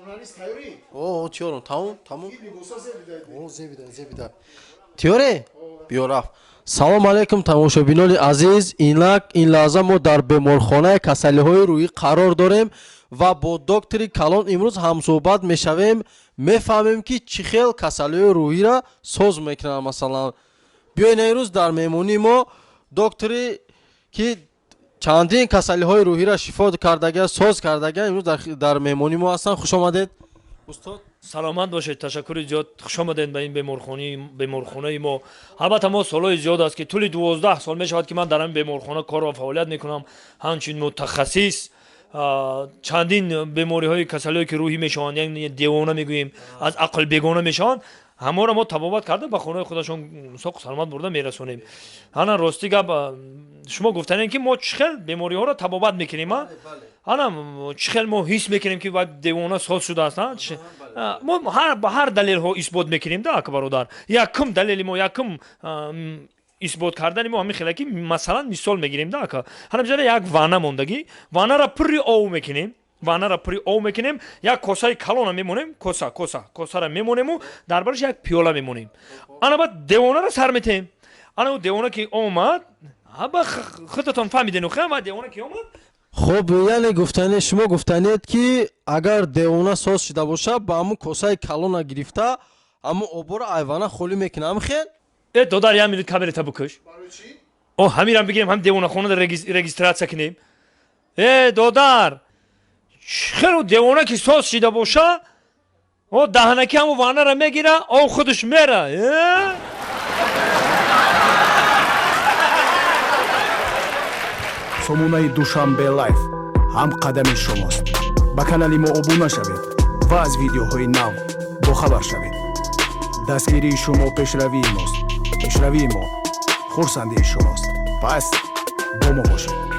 Журналист тайёрӣ? О, тиёрам, тамом, тамом. Ин либоса зебида. О, зебида, зебида. Тиёре? Биё, рафт. Салом алейкум, тамошобинони азиз. Инак, ин лаҳза мо дар беморхонаи касалиҳои рӯҳӣ қарор дорем ва бо доктори калон имрӯз ҳамсӯҳбат мешавем. Мефаҳмем, ки чӣ хел касалиҳои рӯҳиро соз мекунанд, масалан. Биёед, имрӯз дар меҳмонии мо доктори, ки чандин касалиҳои рӯҳиро шифо кардагия, соз кардагия, имрӯз дар меҳмонии мо ҳастанд. Хуш омадед, устод. Саломат бошед, ташаккури зиёд. Хуш омадед ба ин беморхонаи мо. Албатта, мо солҳои зиёд аст, ки тӯли 12 сол мешавад, ки ман дар ҳамин беморхона кор ва фаъолият мекунам ҳамчун мутахассис. Чандин бемориҳои касалиҳое, ки рӯҳӣ мешаванд, яъне девона мегӯем, аз ақл бегона мешаванд, ҳамаро мо табобат карда, ба хонаи худашон соқу саломат бурда мерасонем. Ана, рости гап, шумо гуфтанем, ки мо чӣ хел бемориҳоро табобат мекунем, ана чӣ хел мо ҳис мекунем, ки вай девона соз шудааст. Мо ба ҳар далелҳо исбот мекунем да, ака бародар. Якум далели мо, якум исбот кардани мо ҳамин хела, ки масалан, мисол мегирем да, ака. Ҳана бизара, як ванна мондагӣ, ваннара пурри ов мекунем, ваннара пурри ов мекунем, як косаи калона мемонем, коса, коса, косара мемонему дар бараш як пиёла мемонем. Ана баъд девонара сар метем. Ана ӯ девона ки омад, ба худатон фаҳмидену ва девона ки омад. Хуб, яъне гуфтане шумо, гуфтанед, ки агар девона соз шида бошад, ба ҳамун косаи калона гирифта, ҳамун обора айвана холӣ мекунад, ҳам хел? Э, додар, як минут камерата букаш. О, ҳамирам бигирем, ҳам девонахонада регистрация кунем. Э, додар, хело девона ки соз шида боша, о, даҳанаки ҳамун ваннара мегира, ов худаш мера. Э? Сомонаи Душанбе Лайф ҳамқадами шумост. Ба канали мо обуна шавед ва аз видеоҳои нав бохабар шавед. Дастгирии шумо пешравии мост, пешравии мо хурсандии шумост. Пас бо мо бошед.